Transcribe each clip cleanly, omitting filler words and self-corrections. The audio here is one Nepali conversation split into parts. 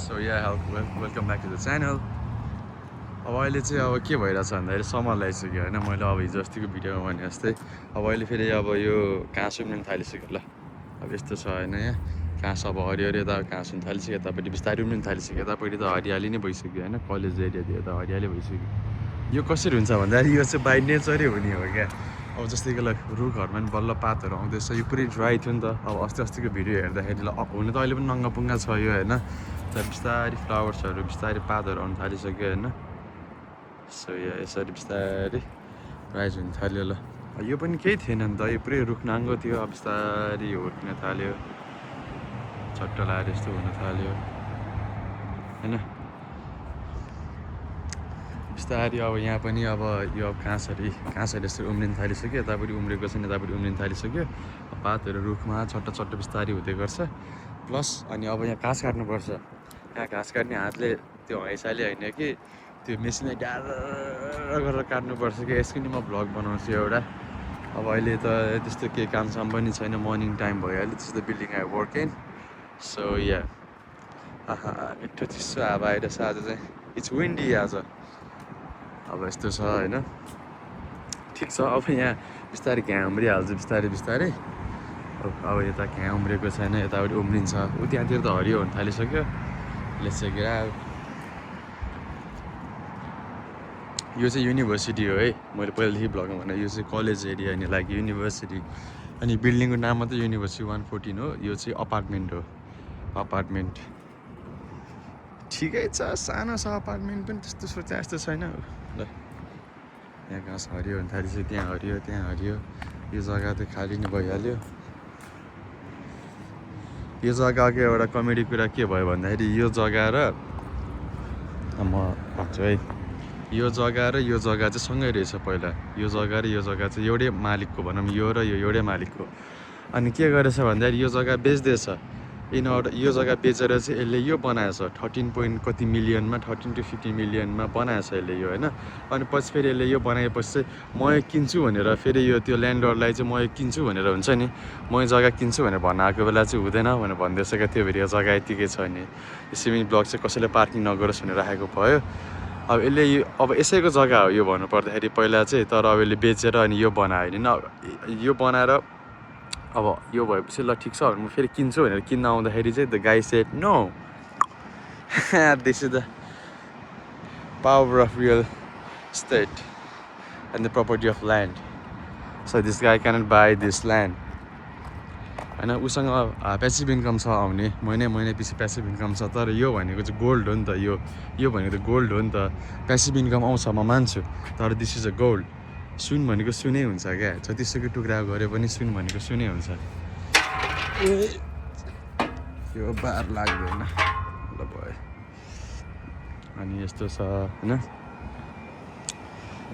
So yeah, welcome back to the channel. अब अहिले चाहिँ अब के भइरहेछ भन्दाखेरि समर लगाइसक्यो होइन मैले अब हिजो अस्तिको भिडियोमा भने जस्तै अब अहिले फेरि अब यो घाँस उम्रिन थालिसक्यो ल अब यस्तो छ होइन यहाँ घाँस अब हरियो यता घाँस हुन थालिसक्यो यतापट्टि बिस्तारै उम्रिन थालिसक्यो यतापट्टि त हरियाली नै भइसक्यो होइन कलेज एरियातिर त हरियाली भइसक्यो यो कसरी हुन्छ भन्दाखेरि यो चाहिँ बाई नेचरै हुने हो क्या अब जस्तै कि रुखहरूमा पनि बल्ल पातहरू आउँदैछ यो पुरै ड्राई थियो नि त अब अस्तिको भिडियो हेर्दाखेरि हुन त अहिले पनि नङ्गापुङ्गा छ यो होइन तर बिस्तारै फ्लावर्सहरू बिस्तारै पातहरू आउनु थालिसक्यो होइन सो या यसरी बिस्तारै राइज हुन थाल्यो ल यो पनि केही थिएन नि त यो पुरै रुख नाङ्गो थियो अब बिस्तारै हुर्किन थाल्यो चट्ट लाएर यस्तो हुन थाल्यो होइन बिस्तारै अब यहाँ पनि अब यो घाँसहरू यसरी उम्रिन थालिसक्यो यतापट्टि उम्रेको छैन यतापट्टि उम्रिन थालिसक्यो पातहरू रुखमा चट्ट बिस्तारै हुँदै गर्छ प्लस अनि अब यहाँ घाँस काट्नुपर्छ यहाँ घाँस काट्ने हातले त्यो हैसाले होइन कि त्यो मेसिनलाई डाँडा गरेर काट्नुपर्छ कि यसको नि म भ्लग बनाउँछु एउटा अब अहिले त त्यस्तो केही कामसाम पनि छैन मर्निङ टाइम भइहाल्यो त्यस्तो building I work in so या मिठो चिसो हावा आइरहेछ आज चाहिँ इट्स विन्डी आज अब यस्तो छ होइन ठिक छ अब यहाँ बिस्तारै घाँ उम्रिहाल्छ बिस्तारै अब यता घाँ उम्रेको छैन यतापट्टि उम्रिन्छ ऊ त्यहाँतिर त हरियो हुन थालिसक्यो लेट्स चेक इट आउट यो चाहिँ युनिभर्सिटी हो है मैले पहिलादेखि भ्लगमा भने यो चाहिँ कलेज एरिया अनि लाइक युनिभर्सिटी अनि बिल्डिङको नाम मात्रै युनिभर्सिटी 114 हो यो चाहिँ अपार्टमेन्ट हो अपार्टमेन्ट ठिकै छ सानो छ अपार्टमेन्ट पनि त्यस्तो सोचे जस्तो छैन ल यहाँ घाँस हरियो हुन थालिसक्यो त्यहाँ हरियो यो जग्गा त खाली नै भइहाल्यो यो जग्गाको एउटा कमेडी कुरा के भयो भन्दाखेरि यो जग्गा र म भन्छु है यो जग्गा चाहिँ सँगै रहेछ पहिला यो जग्गा चाहिँ एउटै मालिकको भनौँ यो र यो एउटै मालिकको अनि के गरेछ भन्दाखेरि यो जग्गा बेच्दैछ यो जग्गा बेचेर चाहिँ यसले यो बनाएछ 13 पोइन्ट कति मिलियनमा 13 to 15 मिलियनमा बनाएछ यसले यो होइन अनि पछि फेरि यसले यो बनाएपछि चाहिँ म यो किन्छु भनेर फेरि यो त्यो ल्यान्डलर्डलाई चाहिँ म यो किन्छु भनेर हुन्छ नि म यो जग्गा किन्छु भनेर भन्न आएको बेला चाहिँ हुँदैन भनेर भन्दैछ क्या त्यो फेरि यो जग्गा यतिकै छ नि स्विमिङ ब्लक चाहिँ कसैले पार्किङ नगरोस् भनेर राखेको भयो अब यसले यो अब यसैको जग्गा हो यो भन्नु पर्दाखेरि पहिला चाहिँ तर अब यसले बेचेर अनि यो बनायो नि यो बनाएर अब यो भएपछि ल ठिक छ म फेरि किन्छु भनेर किन्न आउँदाखेरि चाहिँ the guy said no this is the power of real estate and the property of land so this guy cannot buy this land होइन उसँग पेसिभ इन्कम छ आउने महिना पछि पेसिभ इन्कम छ तर यो भनेको चाहिँ गोल्ड हो नि त यो भनेको त गोल्ड हो नि त पेसिभ इन्कम आउँछ म मान्छु तर दिस इज अ गोल्ड सुन भनेको सुनै हुन्छ क्या जतिसुकै टुक्रा गरे पनि सुन भनेको सुनै हुन्छ यो बार लाग्दैन ल भयो अनि यस्तो छ होइन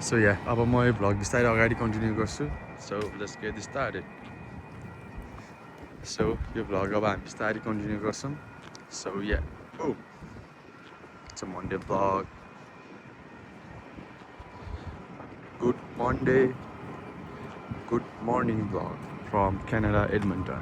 सो या अब म यो भ्लग बिस्तारै अगाडि कन्टिन्यू गर्छु so let's get started so यो भ्लग अब हामी बिस्तारै कन्टिन्यू गर्छौँ so yeah it's a Monday vlog Good morning vlog from Canada, Edmonton.